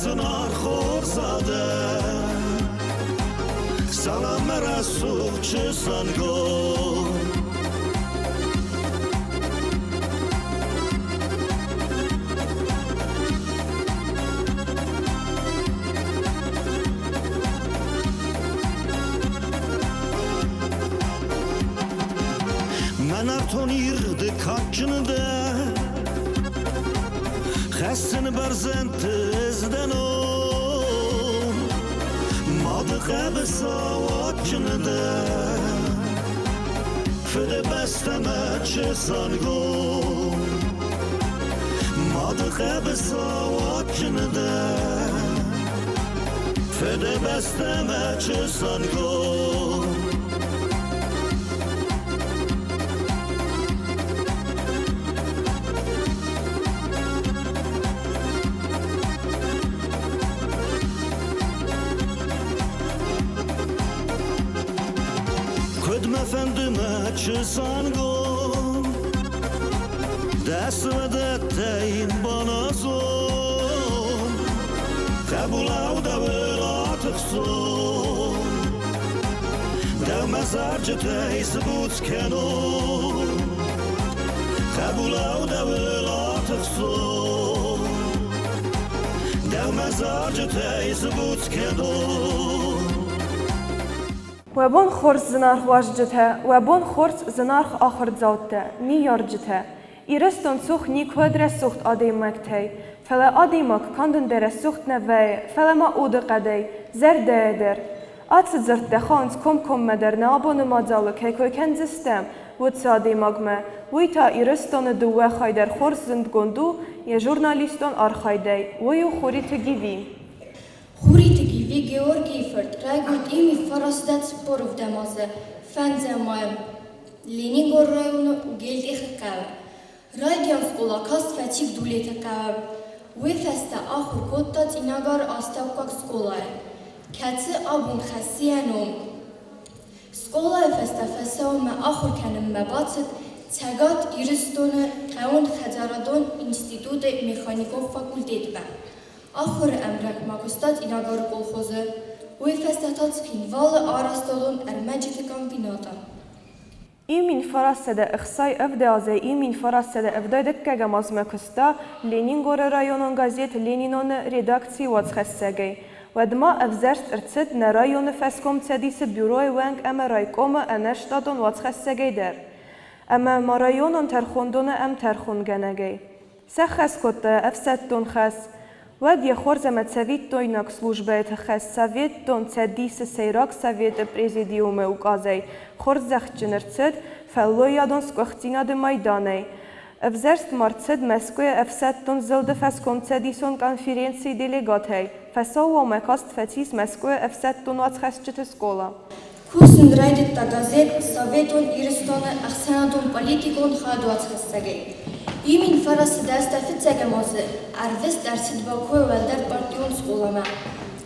зынаргъ хорз адӕм, Салам мӕ рӕсугъд чысангом. Мӕ нӕртон ирды кадджын дӕ, Хӕссын бӕрзӕндты ӕз дӕ ном. Мады хъӕбысау адджын дӕ, Фыдыбӕстӕмӕ чысангом. Мады хъӕбысау адджын дӕ, Фыдыбӕстӕмӕ чысангом. Куыд мӕ фӕнды мӕ чысангом, Дӕ сывӕдӕттӕй баназон, Хъӕбулау дӕуыл атыхсон, Дӕумӕ зарджытӕй цы буц кӕнон, Хъӕбулау дӕуыл атыхсон, Дӕумӕ зарджытӕй цы буц кӕнон. Уӕ бон хорз, зынаргъ уазджытӕ, уӕ бон хорз, зынаргъ ахуырдзаутӕ, ныййарджытӕ! Ирыстон цух никуӕд рӕсугъд адӕймӕгтӕй, фӕлӕ адӕймаг канд ӕндӕр рӕсугъд нӕ вӕййы, фӕлӕ ма удыхъӕдӕй, зӕрдӕйӕ дӕр. Ацы дзырдтӕ хауынц комкоммӕдӕр нӕ абоны мадзалы кӕй кой кӕндзыстӕм, уыцы адӕймагмӕ. Уый та Ирыстоны дыууӕ хай дӕр хорз зындгонд у йӕ журналистон архайдӕй. Уый у Хуриты Гиви. Хуриты Гиви Георгийы фырт райгуырд ими 947 азы фӕндзӕм майы Ленингоры районы Угелтъехы хъӕуы. Райдиан скъола каст фӕци Гдулеты хъӕуы. Уый фӕстӕ ахуыр кодта Цъинагары астӕуккаг скъолайы, кӕцы абон хӕссы йӕ ном. Скъолайы фӕстӕ фӕсаумӕ ахуыр кӕнынмӕ бацыд Цӕгат Ирыстоны хъӕууонхӕдзарадон институты механикон факультетмӕ. Ахуыры ӕмрӕнхъ ма куыста Цъинагары колхозы, уый фӕстӕ та Цхинвалы арӕзтадон ӕрмӕджыты комбинаты. I 1967 азӕй I 1970 азмӕ куыста Ленингоры районон газет Ленинон-ы редакцийы уацхӕссӕгӕй. Уӕдмӕ ӕвзӕрст ӕрцыд нӕ районы фӕскомцӕдисы бюройы уӕнг ӕмӕ райкомы ӕнӕштатон уацхӕссӕгӕй дӕр. Ӕмӕ ма районон тӕрхондоны ӕмтӕрхонгӕнӕгӕй. Сӕххӕст кодта ӕфсӕддон хӕс. Уӕд йӕ хорз ӕмӕ цӕвиттойнаг службӕйы тыххӕй Советон Цӕдисы Сӕйраг Советы Президиумы указӕй хорзӕхджын ӕрцыд фӕллойадон сгуыхтдзинады майданӕй. Ӕвзӕрст ма рцыд Мӕскуыйы ӕфсӕддон зылды фӕскомцӕдисон конференцийы делегатӕй, фӕсаууонмӕ каст фӕцис Мӕскуыйы ӕфсӕддон уацхӕсджыты скъола. Кусын райдыдта газет «Советон Ирыстоны» ӕхсӕнадон-политикон хӕдуацхӕссӕгӕй. Имин фӕрӕзты дӕстӕ фыццӕгӕм азы ӕрвыст ӕрцыд Бакуйы уӕлдӕр партион скъоламӕ.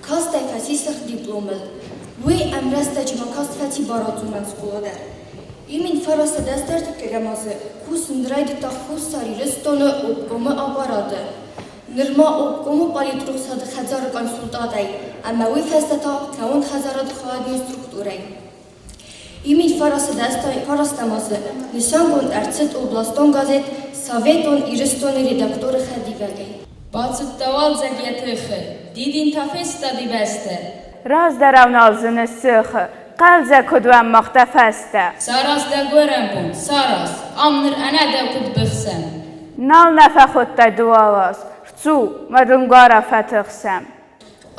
Кастӕй фӕци сырх дипломыл. Уый ӕмрӕстӕджы ма каст фӕци барадзурӕн скъола дӕр. Имин фӕрӕзты дӕстӕ ӕртыккӕгӕм азы кусын райдыдта Хуссар Ирыстоны обкомы аппараты. Нырма обкомы политрухсады хӕдзары консультантӕй ӕмӕ уый фӕстӕ та хъӕуон хӕдзарады хайадон структурӕй. Имин фарастӕм азы нысангонд ӕрцыд областон газет «Советон Ирыстоны» редакторы хӕдивӕгӕй. Бацыдта уалдзӕг йӕ тыхы, дидин та фестади бӕстӕ. Раздӕрау нал зыны сыхы, хъӕлдзӕг куыд уӕм мах дӕ фӕстӕ. Сараз дӕ гуырӕн бон, сараз, ам ныр ӕнӕ дӕу куыд быхсӕм. Нал нӕ фӕхуыдтай ды уӕлаз, рцу, мӕ дымгӕра фӕтыхсӕм.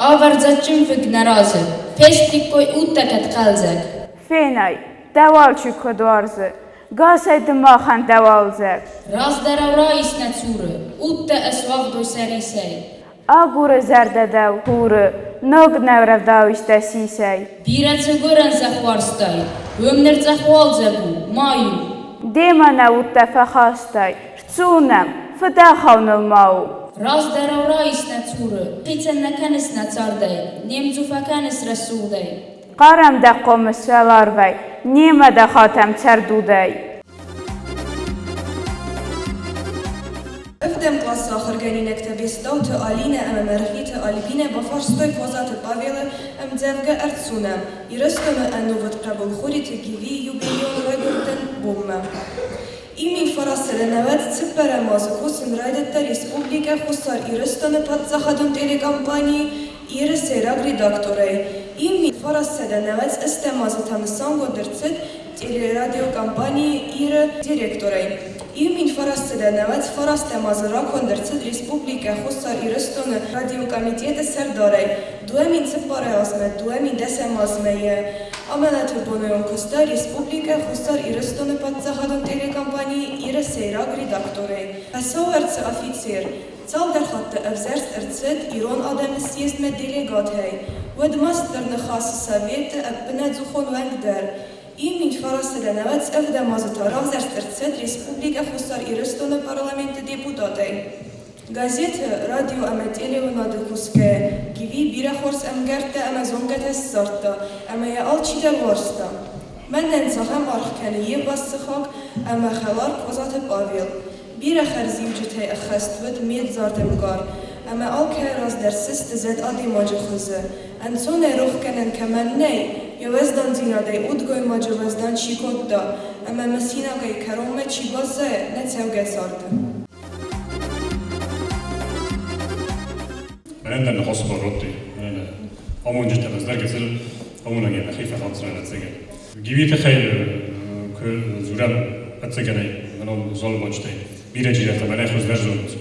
Авӕр дзаджджын фынг нӕ разы, фестиккой удтӕ кӕд хъӕлдзӕг. Фенай, дӕ алчи куыд уарзы, гасӕй ды махӕн дӕ уалдзӕг. Раздӕрау раис нӕ цуры, удтӕ ӕсуагъдой сӕ рисӕй. Агуры зӕрдӕ дӕу хуры, ног нӕ рӕвдауис дӕ сисӕй. Бирӕ цыгуырӕн зӕхх уарзтай, уым ныр цъӕх уалдзӕг у, май у. Демӕ нӕ удтӕ фӕхастай, рцу нӕм, фыдӕхау ныл ма у. Раздӕрау раис нӕ цуры, хицӕн нӕ кӕныс нӕ цардӕй, не мдзу фӕкӕныс рӕсугъдӕй. Хъарӕм дӕ хъомыс уӕларвӕй, немӕ дӕ хатӕм цӕрдудӕй. Ӕвдӕм къласы ахуыргӕнинӕгтӕ. Бестауты Алинӕ ӕмӕ Мӕргъиты Альбинӕ бафарстой Козаты Павелы ӕмдзӕвгӕ Ӕрцу нӕм, Ирыстоны ӕнувыд хъӕбул Хуриты Гивийы юбилейон райгуырдӕн бонмӕ. 1994 азы кусын райдыдта Республикӕ Хуссар Ирыстоны паддзахадон телекомпани Ир-ы сӕйраг редакторӕй. 1998 азы та нысангонд ӕрцыд телерадиокомпани Ир-ы директорӕй. 1999 азы раконд ӕрцыд Республикӕ Хуссар Ирыстоны радиокомитеты сӕрдарӕй. 2004 азмӕ 2010 азмӕ йӕ амӕлӕты боны онг куыста Республикӕ Хуссар Ирыстоны паддзахадон телекомпани Ир-ы сӕйраг редакторӕй. Фӕсауӕрцы афицер. Цалдӕр хатты ӕвзӕрст ӕрцыд ирон адӕмы съездмӕ делегатӕй, уӕд ма Стыр Ныхасы Советы ӕппынӕдзухон уӕнг дӕр. 1997 азы та равзӕрст ӕрцыд Республикӕ Хуссар Ирыстоны Парламенты депутатӕй. Газеты, радио ӕмӕ телеуынады кусгӕйӕ, Гиви бирӕ хорз ӕмгӕрттӕ ӕмӕ зонгӕтӕ ссардта, ӕмӕ йӕ алчидӕр уарзта. Мӕнӕн цахӕм аргъ кӕны йе ввахс сыхаг ӕмӕ хӕлар Козаты Павел. Бирӕ хӕрзиуджытӕй ӕххӕст уыд ме дзард ӕмгар, ӕмӕ алкӕй раз дӕр сысты зӕд адӕймаджы хуызы, ӕнцонӕй рохгӕнӕн кӕмӕн нӕй, йӕ уӕздандзинадӕй удгоймаджы уӕздан чи кодта, ӕмӕ мысинагӕй кӕронмӕ чи баззайа нӕ цӕугӕ царды. Мӕнӕн дӕр ныхасы бар радтой, мӕнӕн амонджытӕ ӕз дӕр гыццыл амонӕг мӕхи фӕхатдзынӕн ӕцӕгӕй. Гивийы тыххӕй куы дзурӕм ӕцӕгӕнӕй, мӕнӕн залыбаджытӕй бирӕ чидӕртӕ мӕнӕй хуыздӕр зонынц.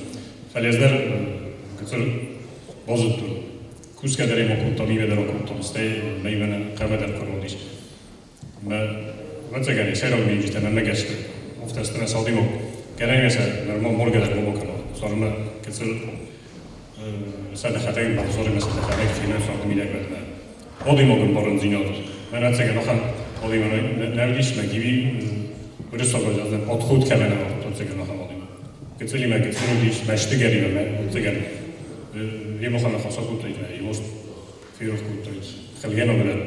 Фӕлӕ ӕз дӕр гыццыл базыдтон. Кусгӕ дӕр ӕм акодтам, ивӕ дӕр акодтам, стӕй мӕ ивӕн хъӕмӕ дӕр куы родис. Мӕ ӕвӕццӕгӕн, сӕйраг миниуджытӕ мӕнмӕ гӕсгӕ афтӕ сты мӕ цалдимӕ гӕнӕн сӕ нырма моргӕ дӕр ма бакӕнон. Цармӕ гыццыл сӕ дӕхӕдӕг бавзарӕм, сӕ дӕхӕдӕг фенӕм царды мидӕг уӕдмӕ. Адӕймагӕн бӕрндзинад. Мӕн ӕцӕгӕн ахӕм адӕймаг нӕ уыдис, мӕ Гиви уырыссаг ӕвзагӕн подход кӕмӕн ӕвӕрдта, ӕцӕгӕн ахӕм адӕймаг. Гыццылимӕ гыццыл уыдис, мӕстыгӕримӕ ӕцӕгӕн йемӕ ныхас акодтаид мӕ иуост ферох кодтаид. Хӕлгӕнаг дӕр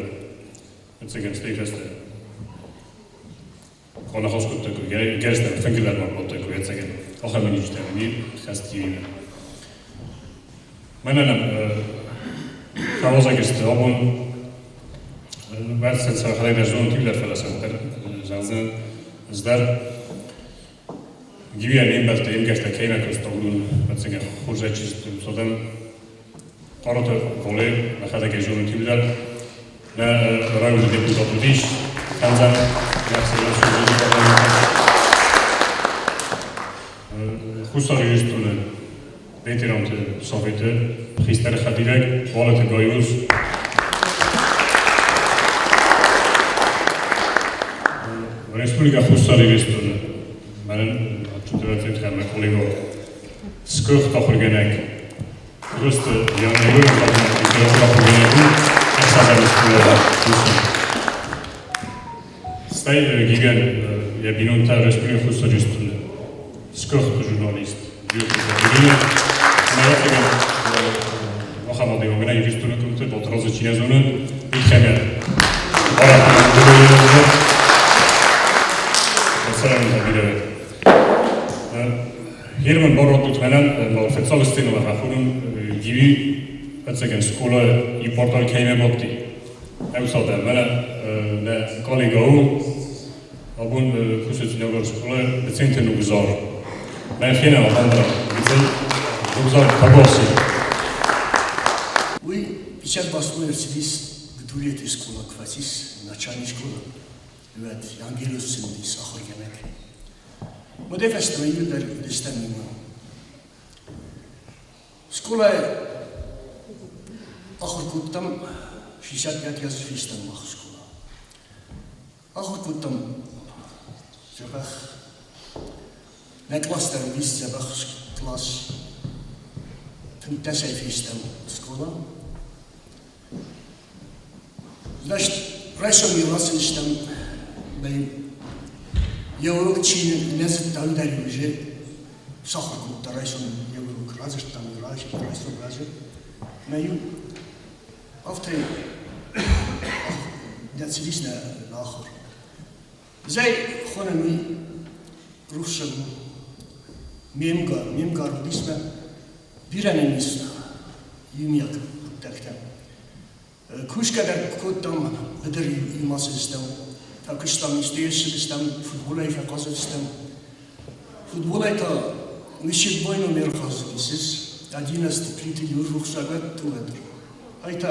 ӕцӕгӕн стӕй фӕстӕ Коныхас кодта куы гӕрзтӕ фынгылӕр ма кодта куы ӕцӕгӕн ахӕм миниуджытӕ ми хӕст Киевимӕ. Мӕнӕн фӕуазӕг сты абон бӕрцӕн сӕхӕдӕг дӕр зонын тынг дӕр фӕлӕ сӕ уӕддӕр зӕгъдзынӕн ӕз дӕр. Гивийӕн ме мбӕлттӕ, йе мгӕрттӕ кӕимӕ куыста, уыдон ӕцӕгӕн хорзӕй чи зыдтой, уыцы Хъаруты Коле мӕхӕдӕг ӕй зонын тынг дӕр. Нӕ районы депутат уыдис, фӕндзӕм Хуссар Ирыстоны ветеранты советы хистӕр хӕдивӕг Уалыты Гайоз. Республикӕ Хуссар Ирыстоны мӕнӕн чутырӕцӕгтӕ мӕ коллега сгуыхт ахуыргӕнӕг Просто я не говорю, литература ахуыргӕнӕг у, ӕхсӕзӕм скъолайы кусын. Стӕй Гиган йӕ бинонтӕ Республикӕ Хуссар Ирыстоны сгуыхт журналист Георгий Ирина. Ӕмӕ ӕцӕгӕн ахӕм адӕймаг нӕ Ирыстоны къуымты Батрадзы чи нӕ зоны, уый кӕмӕ цӕрӕнтӕ бирӕ Герман бародут мӕнӕн ма фыццаг сценӕмӕ фӕхонун Гиви ӕцӕгӕн скъола и портал кӕимӕ бадти. Ӕвсадӕ мӕнӕ нӕ коллега у, абон кусы Цинагар скъола Беценты Нугзар. Мӕн фенӕ бандра, Бецен Нугзар Табаси. Уый 58 ӕрцыдис Гдулеты скъола куы фӕцис, начальник школа, уӕд Ангелос уыдис ахуыргӕнӕг. Уӕдӕй фӕстӕмӕ иуылдӕр уыдыстӕм иумӕ. Скъолайы ахуыр кодтам, 65 азы фестӕм мах скъола. Ахуыр кодтам дзӕбӕх. Нӕ кълас дӕр уыдис дзӕбӕх кълас. Фынддӕсӕй фестӕм скъола. Значит, райсом-иу ацыдыстӕм мӕ йӕ урок чи нӕ зыдта, уый уже сахуыр кодта райсом йӕ урок радзырдтам райсом разы. Мӕ-иу афтӕ нӕ цыдис нӕ ахуыр. Зӕй хонӕм уый рухссаг у. Ме мгар, ме мгар уыдис мӕ. Бирӕ нын ис иумиаг хъуыддӕгтӕ. Кусгӕ дӕр кодтам, быдыры иумӕ цыдыстӕм, фӕкуыстам, исты ссыдыстӕм, футболӕй фӕхъазыдыстӕм. Футболӕй та седьмой номер хъазыдис, одиннадцатый плиты иу рухсагӕтты уӕд. Ай та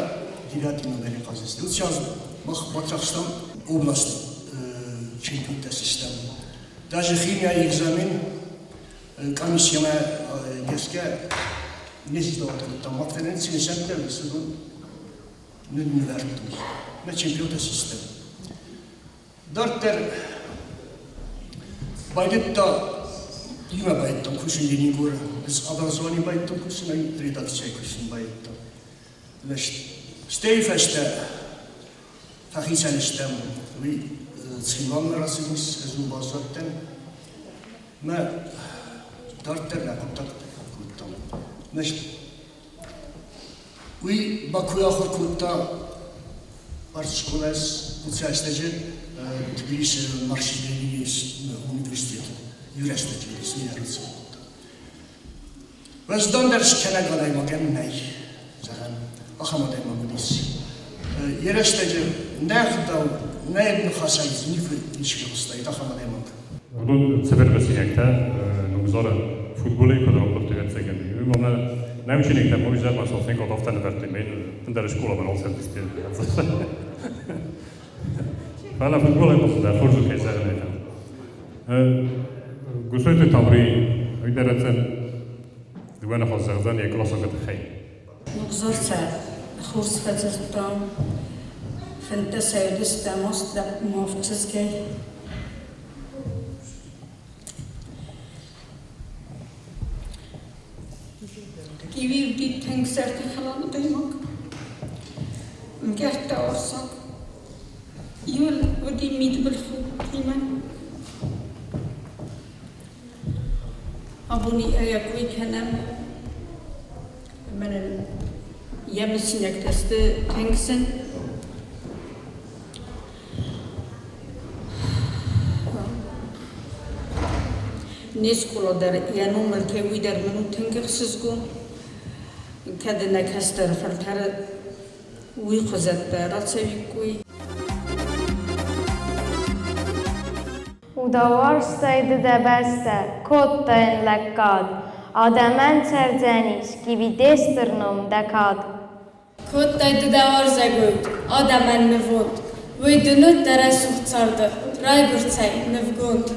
девятый номеры хъазыдысты. Вот сейчас мах бацахстам областы чемпионтӕ систӕм. Даже химияйы экзамен комиссиямӕ гӕсгӕ не сдават кодтам. Афтӕ нын цы нысӕнттӕ уыд, нывӕрдтой. Мӕ чемпионтӕ систӕм. Дарддӕр байдыдта, иумӕ байдыдтам кусын Ленингоры. Ӕз образование байдыдтон кусын, ӕй редакцияйы кусын байдыдтам. Стӕй фӕстӕ фӕхицӕн стӕм. Уый Цхинвалмӕ рацыдис, ӕз уым баззадтӕн. Мӕ дарддӕр нӕ хъуыддаг кодтам. Значит, уый Бакуйы ахуыр кодта партскъолайы уыцы рӕстӕджы Тбилисы марксизм-ленинизмы университеты иу рӕстӕджы семинары кодта. Уӕздандӕр скӕнӕг адӕймагӕн нӕй, зӕгъӕн, ахӕм адӕймаг уыдис. Йӕ рӕстӕджы нӕ ӕгъдау, нӕ ныхасӕй никуы ничи фехъуыстаид ахӕм адӕймаг. Уыдон цавӕр мысинӕгтӕ Ногдзары футболӕй куыд ракодтой, ӕвӕццӕгӕн. Уый ма нӕ учениктӕ ма изӕрмӕ Софенко афтӕ нывӕрдтой, мӕ ӕндӕр скъоламӕ нал цӕудзысты. Фӕлӕ футболӕй хъуыддаг хорз у, кӕй зӕгъын ӕй хъӕуы. Гусойты Таври уый дӕр ӕцӕг дыууӕ ныхас зӕгъдзӕн йӕ къласонгы тыххӕй. Ногдзар сӕ хорз фӕдзырдтам, фынддӕсӕй уыдыстӕм аст лӕппу авд чызгӕй. Киви уыди тынг зӕрдӕхӕлар адӕймаг. Мгӕрттӕ уарзаг. Иуыл уыди мидбылхудтимӕ. Абони ӕй кой кӕнӕм, мӕнӕн йӕ мысинӕгтӕ сты тынг зын. Не скъола дӕр йӕ номыл кӕй уый дӕр мын у тынг ӕхсызгон. Кӕд нӕ кӕстӕр фӕлтӕры уый хуызӕттӕ рацӕуиккой. Удӕуарзтӕй ды дӕ бӕстӕ кодтай ын лӕггад, Адӕмӕн цӕрдзӕнис Гиви де стыр ном, дӕ кад. Кодтай ды дӕ уарзӕгой, адӕмӕн нывонд, Уый дын уыд дӕ рӕсугъд царды райгуырцӕй нывгонд.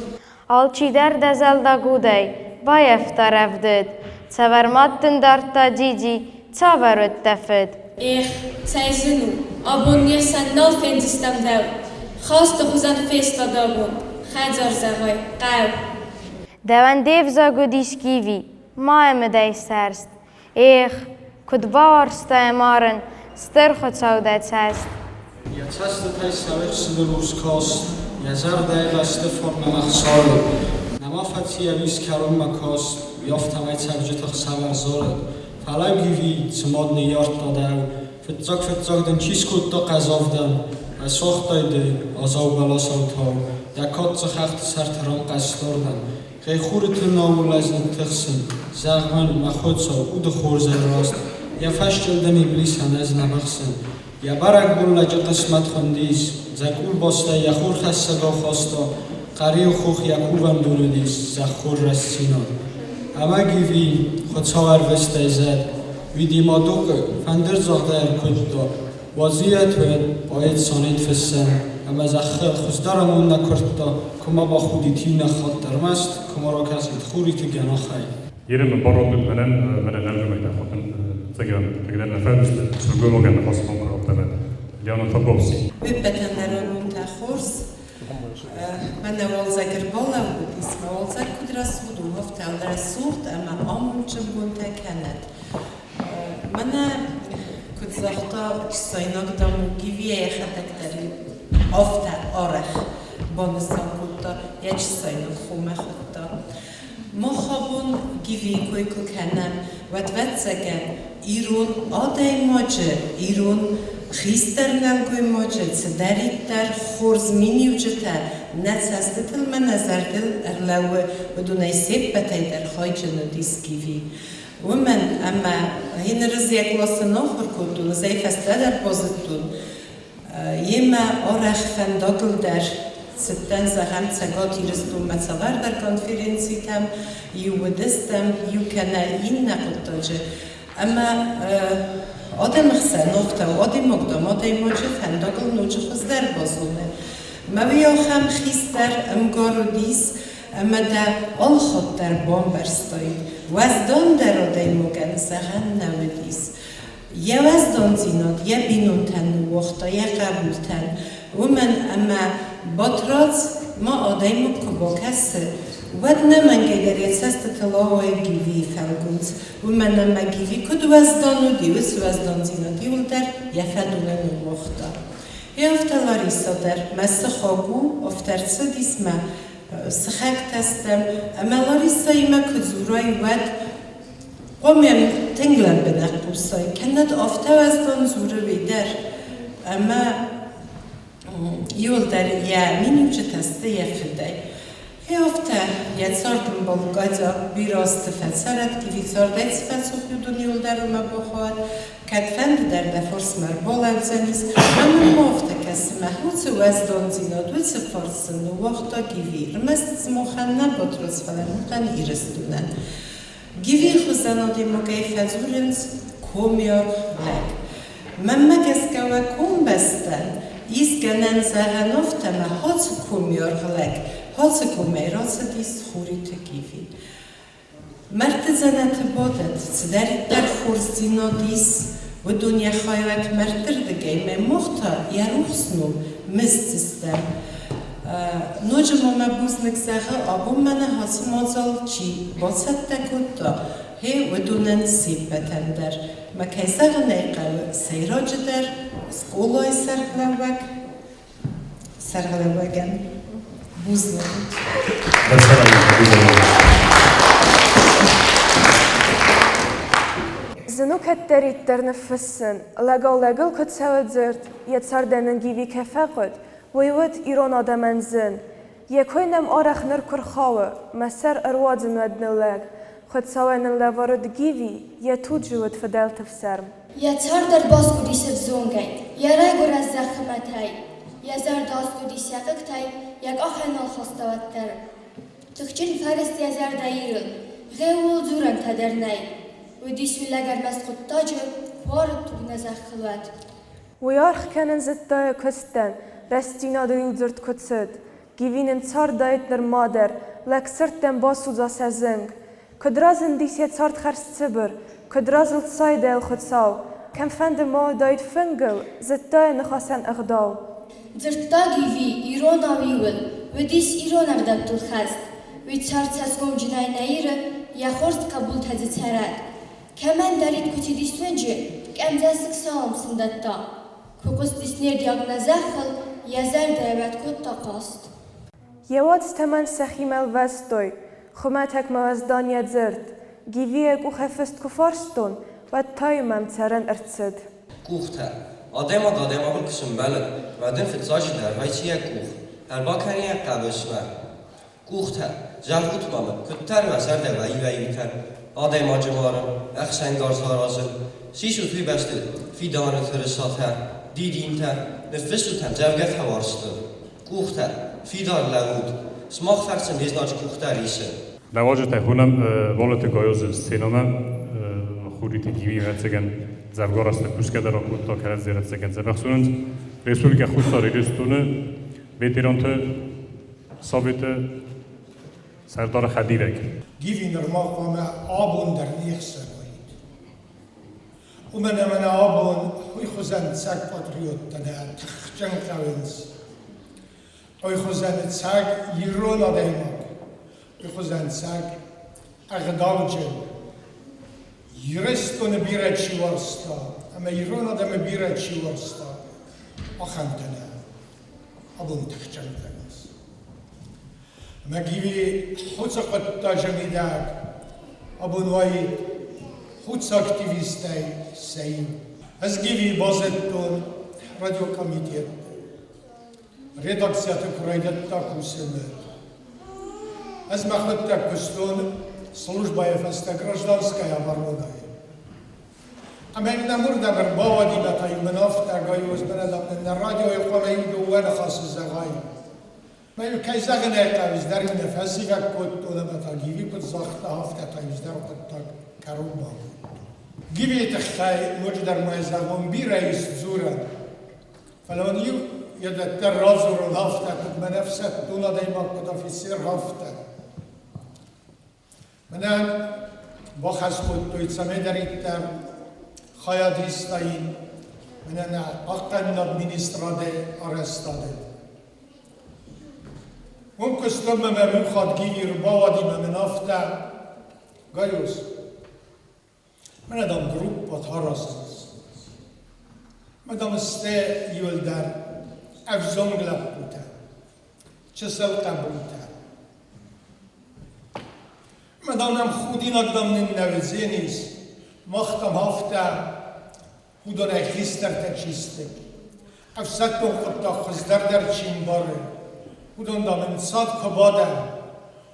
Алчидӕр дӕ зӕлдаг удӕй баййӕфта рӕвдыд, Цавӕр мад дын дардта дзидзи, цавӕр уыд дӕ фыд? Эх, цӕй зын у, абон не хсӕн нал фендзыстӕм дӕу, Хасты хуызӕн фестад абон, хӕдзар зӕгъай, хъӕу. Дӕуӕн де взаг уыдис Гиви, ма мыдӕй сӕрст, Эх, куыд бауарзтай марын, стыр Хуыцау дӕ цӕст! Йӕ цӕстытӕй цӕуы цыдӕр урс каст, йӕ зӕрдӕйы бӕсты фарн ӕмӕ хсары. Нӕма фӕци йӕ уис кӕронмӕ каст, уый афтӕмӕй цӕвджыты хсӕв ӕрзарыд. Фӕлӕ Гиви, цы мад ныййардта дӕу, фыццаг-фыццаг дын чи скодта хъӕзавдӕн, Ӕсуагътай ды, Азау бӕласау тау, дӕ кад цы хӕхты сӕрты рӕнхъ ӕсдардӕн, Гъей, хуры тынау ыл ӕз ныттыхсын, Зӕгъ мын, мӕ Хуыцау, уды хорзӕй раст, Йӕ фӕсчъылдым Иблисӕн ӕз нӕ быхсын. Йӕ бӕрӕгбон лӕджы хъысмӕт хуындис, Дзӕкъулбастӕй йӕ хурхӕссӕгау хаста, Хъӕриуы хох йӕ кувӕндон уыдис, зӕххон рӕстдзинад. Ӕмӕ Гиви, Хуыцау ӕрвыстӕй зӕд, Видимадокы фӕндырдзагъдӕй ӕркуыдта, Уазийӕт уӕд поэт сонет фыссӕн, ӕмӕ зӕххыл хуыздӕр амонд нӕ куырдта, куы ма бахудид иунӕг хатт ӕрмӕст, куы ма ракӕсид хуриты гӕнахӕй. Ерем бародыт мӕнӕн мӕнӕ нӕлгоймӕгтӕ хотын цӕгӕн тыгдӕр нӕ фӕндысты сылгоймагӕн ныхасхон куы Леона Табовси. Уе ппӕтӕн дӕр бонтӕ хорз. Мӕнӕ уалдзӕг ӕрбалӕууыдис, мӕ уалдзӕг куыд рӕсугъд у, афтӕ рӕсугъд ӕмӕ амондджын бонтӕ кӕнӕд. Мӕнӕ куыд загъта Сайнаг Дамугивийӕ йӕхӕдӕг дӕр афтӕ арӕх банысан кодта, йӕ чысайнаг хомӕ хуыдта. Мах абон Гивийы кой куы кӕнӕм, уӕд, ӕвӕццӕгӕн, ирон адӕймаджы, ирон хистӕр нӕлгоймаджы цыдӕриддӕр хорз миниуджытӕ нӕ цӕстытыл мӕ нӕ зӕрдыл ӕрлӕууы, уыдонӕй се ппӕтӕй дӕр хайджын уыдис Гиви. Уымӕн ӕмӕ гъеныр ӕз йӕ къласы ахуыр кодтон, ӕз ӕй фӕстӕдӕр базыдтон. Йемӕ арӕх фӕндагыл дӕр цыдтӕн, зӕгъӕм, Цӕгат Ирыстонмӕ цавӕрдӕр конференцитӕм, иу уыдыстӕм, иу кӕнӕ иннӕ хъуыддаджы. Ӕмӕ адӕмы хсӕн афтӕ у, адӕймаг, дам, адӕймаджы фӕндагыл ноджы хуыздӕр базоны. Мӕ уый ахӕм хистӕр ӕмгар уыдис, ӕмӕ дӕ алхатт дӕр бамбӕрстаид, уӕздандӕр адӕймагӕн зӕгъӕн нӕ уыдис. Йӕ уӕздандзинад йӕ бинонтӕн ныууагъта, йӕ хъӕбултӕн, уымӕн ӕмӕ Батрадз ма адӕймаг куы бакӕсы, уӕд нӕмӕнгӕй дӕр йӕ цӕстытыл ауайы Гивийы фӕлгонц, уымӕн ӕмӕ Гиви куыд уӕздан уыди, уыцы уӕздандзинад иуылдӕр йӕ фӕдонӕн ныууагъта. Йе афтӕ Ларисӕ дӕр, мӕ сыхаг у, афтӕ ӕрцыдис мӕ сыхӕгтӕ стӕм, ӕмӕ Ларисӕимӕ куы дзурай, уӕд хъуамӕ тынг лӕмбынӕг хъусай, кӕннод афтӕ уӕздан дзуры уый дӕр, ӕмӕ иуылдӕр йӕ миниуджытӕ сты йӕ фыдӕй. Гъе афтӕ, йӕ цардӕмбал Катя бирӕ азты фӕцӕрӕд, Гиви цардӕй цы фӕцух, уыдон иуылдӕр уымӕ бахауӕд, кӕдфӕнды дӕр дӕ фарсмӕ ӕрбалӕудзӕнис, ӕмӕ ма афтӕ кӕсы, мӕ уыцы уӕздандзинад, уыцы фарс сын ныууагъта Гиви, ӕрмӕст сымахӕн нӕ Батрадз, фӕлӕ ӕнӕхъӕн Ирыстонӕн. Гивийы хуызӕн адӕймагӕй фӕдзурынц комиаргъ лӕг. Мӕнмӕ гӕсгӕ уӕ комбӕстӕн ис гӕнӕн зӕгъӕн афтӕ ӕмӕ ацы комиаргъ лӕг ацы комӕй рацыдис Хуриты Гиви. Мӕрдты дзӕнӕты бадӕд, цыдӕриддӕр хорздзинад ис, уыдон йӕ хайуат мӕрдтырдыгӕй мӕ мах та йӕ рухс ном мысдзыстӕм. Ноджы ма мӕ бузныг зӕгъы, абон мӕнӕ ацы мадзал чи бацӕттӕ кодта, гъе уыдонӕн се ппӕтӕн дӕр. Мӕ кӕй зӕгъын ӕй хъӕуы, сӕйраджыдӕр скъолайы сӕргълӕууӕг сӕргълӕууӕгӕн. Бузныг. Зын у кӕддӕриддӕр ныффыссын, лӕгау-лӕгыл куыд цӕуы дзырд, йӕ цардӕн ын Гиви кӕй фӕхъуыд, уый уыд ирон адӕмӕн зын. Йӕ кой нӕм арӕх ныр куы рхауы, мӕ сӕр ӕруадзын уӕд ныллӕг. Хуыцауӕн ын лӕвар уыд Гиви, йӕ туджы уыд фыдӕлты фсӕрм. Йӕ цард ӕрбаскъуыдис ӕвзонгӕй, йӕ райгуырӕн зӕххы мӕтӕй. Йӕ зӕрдӕ аскъуыдис йӕ хъыгтӕй, йӕ къахӕй нал хаста уӕддӕр. Тыхджын фӕрыст йӕ зӕрдӕ Ирыл, гъе ууыл дзурӕнтӕ дӕр нӕй. Уыдис уый лӕг ӕрмӕст хъуыддаджы, куы арыд туг нӕ зӕххыл уӕд. Уый аргъ кӕнын зыдта йӕ куыстӕн, рӕстдзинадыл-иу дзырд куыд цыд. Гиви нын цардаид нырма дӕр, лӕгсырдтӕм басудза сӕ зынг. Куыд разындис йӕ цард хӕрзцыбыр, куыд разылд сайдӕй Хуыцау, кӕмфӕнды ма уыдаид фынгыл, зыдта йӕ ныхасӕн ӕгъдау. Дзырдта Гиви иронау иуыл, уыдис ирон ӕгъдӕуттыл хӕст. Уый цард цӕсгомджынӕй нӕ Иры, йӕ хорз хъӕбултӕ дзы цӕрӕд. Кӕмӕндӕрид куы цыдис уынджы, къӕмдзӕсыг салам сын дӕтта. Куы хъуыстис не рдиаг нӕ зӕххыл, йӕ зӕрдӕ ӕвӕд кодта хъаст. Йӕ уацтӕ мӕн сӕхимӕ лвӕстой, хуымӕтӕг мӕ уӕздан йӕ дзырд. Гивийы къухӕй фыст куы фарстон, уӕд та-иу мӕм цӕрӕн ӕрцыд. Къухтӕ. Адӕймаг адӕймагыл куы сымбӕлы, уӕд ын фыццаджыдӕр вӕййы йӕ къух, ӕрбакӕны йӕ хъӕбысмӕ. Къухтӕ. Зӕгъут-ма мын, куыддӕр уӕ зӕрдӕ вӕййы-вӕййытӕ адӕймаджы марын, ӕхсӕнгарз аразын, сисут уый бӕсты фидӕны тырысатӕ, дидинтӕ, ныффыссут ӕмдзӕвгӕтӕ уарзты. Къухтӕ, фидар лӕуут, сымах фӕрцы не знаджы къухтӕ рисы. Нӕуӕджытӕ хонӕм Волоты Гайозы сценӕмӕ Хуриты Гиви ӕвӕццӕгӕн дзӕвгар азтӕ кусгӕ дӕр акодта, кӕрӕдзи ӕвӕццӕгӕн дзӕбӕх зонынц. Республикӕ Хуссар Ирыстоны ветеранты советы сӕрдары хӕдивӕг. Гиви нырма хъуамӕ абон дӕр не хсӕн уаид. Уымӕн ӕмӕ нӕ абон уый хуызӕн цӕг патриоттӕ нӕ тыхджын хъӕуынц. Уый хуызӕн цӕг ирон адӕймаг, уый хуызӕн цӕг ӕгъдауджын. Ирыстоны бирӕ чи уарзта ӕмӕ ирон адӕмы бирӕ чи уарзта, ахӕмтӕ нӕ абон тыхджын хъӕуынц. Ӕмӕ Гиви хуыцы хъуыддаджы мидӕг абон уаид хуц активисттӕй сӕ иу. Ӕз Гивийы базыдтон радиокомитетты редакцияты куы райдыдта кусыны. Ӕз мӕхуыдтӕг куыстон. службӕйы фӕстӕ гражданская оборонайы. Ӕмӕ йын нӕм уырдӕм ӕрбауадимӕ та-иу мын афтӕ Гайоз, мӕнӕ дам нын нӕ радиойы хъуамӕ иу дыууӕ ныхасы зӕгъай. Мӕ-иу кӕй зӕгъын ӕй хъӕуы, ӕз дӕр-иу нӕ фӕзивӕг кодтон ӕмӕ та Гиви куыд загъта, афтӕ та-иу ӕз дӕр хъуыддаг кӕронмӕ акодтон. Гивийы тыххӕй ноджыдӕр ма зӕгъон, бирӕ ис дзурӕн. Фӕлӕ уын иу йӕ дӕр радзурон афтӕ, куыд мӕн ӕфсӕддон адӕймаг, куыд офицер, афтӕ. Мӕнӕн бахӕс кодтой, цӕмӕйдӕриддӕр хайад истаин мӕнӕ нӕ хъахъхъӕнынад министрады арӕзтады. Уым куыстон мӕ иу хатт Гиви ӕрбауади мӕ мын афтӕ, Гайоз, мӕнӕ дам группӕ аразынц. Мӕ дам сты иуылдӕр ӕвзонг лӕппутӕ, чысыл хъӕбултӕ. Мӕ дам нӕм худинаг дам нын нӕ уыдзӕнис, мах дам афтӕ уыдонӕй хистӕртӕ чи сты, ӕфсӕддон хъуыддаг хуыздӕр дӕр чи мбары, уыдон дам ӕнцад куы бадӕм,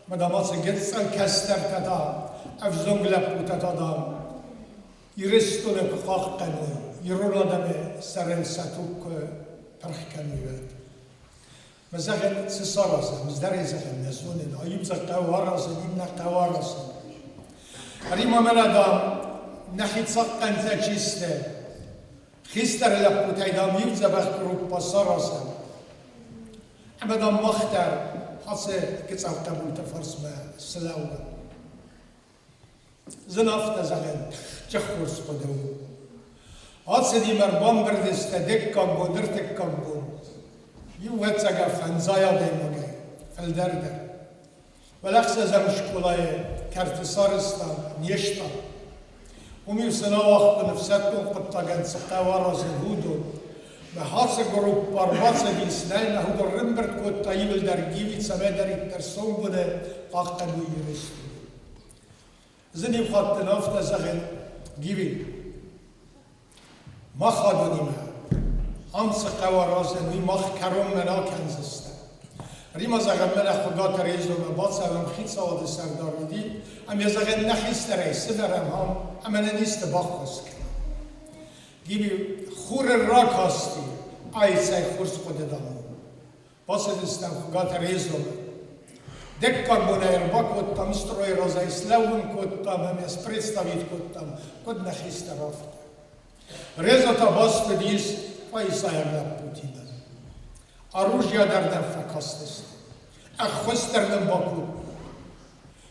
мӕ дам ацы гыццыл кӕстӕртӕ та, ӕвзонг лӕппутӕ та дам Ирыстоны куы хъахъхъӕной, ирон адӕмы сӕрыл сӕ туг куы пырх кӕной, уӕд. Мӕ зӕгъын, цы саразӕм, ӕз дӕр ӕй зӕгъын нӕ зонын, аив дзы хъӕуы аразын, иннӕ хъӕуы аразын. Рима мӕнӕ, дам, нӕхи цахъхъӕнтӕ чи сты, хистӕр лӕппутӕй, дам, иу дзӕбӕх группа саразӕм. Ӕмӕ, дам, мах дӕр ацы гыццыл хъӕбулты фарсмӕ слӕууӕм. Зын афтӕ зӕгъӕн, тыхджын хорз хъуыды у. Ацыди ӕрбамбырд сты дыккаг бон, ӕртыккаг бон. Иу ӕцӕгӕй фӕндзай адӕймагӕй фылдӕр дӕр. Фӕлӕ ӕхсӕзӕм скъолайы кӕрты сарӕзтам не штаб. Уым-иу сын ауагътон ӕфсӕддон хъуыддагӕн цы хъӕуы аразын, уыдон. Мӕ ацы группа ӕрбацыдис, нӕй нӕ уыдон ӕрӕмбырд кодта иуылдӕр Гиви цӕмӕйдӕриддӕр сомбоны хъахъхъӕной Ирыстоны. Зын иу хатт дын афтӕ зӕгъин, Гиви, мах адонимӕ ам цы хъӕуы аразын, уый мах кӕронмӕ нал кӕндзыстӕм. Рима зӕгъӕм, мӕнӕ Хуыгаты Резомӕ бацӕуӕм хицауады сӕрдар уыди, ӕмӕ зӕгъӕм нӕ хистӕрӕй цыдӕрӕм ам ӕмӕ нын исты баххуыс кӕн. Гиви хуры ракасти, ай цӕй хорз хъуыды дам у. Бацыдыстӕм Хуыгаты Резомӕ. Дыккаг бонӕй ӕрбакодтам стройы разӕй, слӕууын кодтам ӕмӕ спредставить кодтам, куыд нӕ хистӕр, афтӕ. Резо та баст уыдис къуайсайаг лӕппутимӕ. Оружие дӕр нӕм фӕкастысты. Ӕххуыс дӕр нын бакодтой.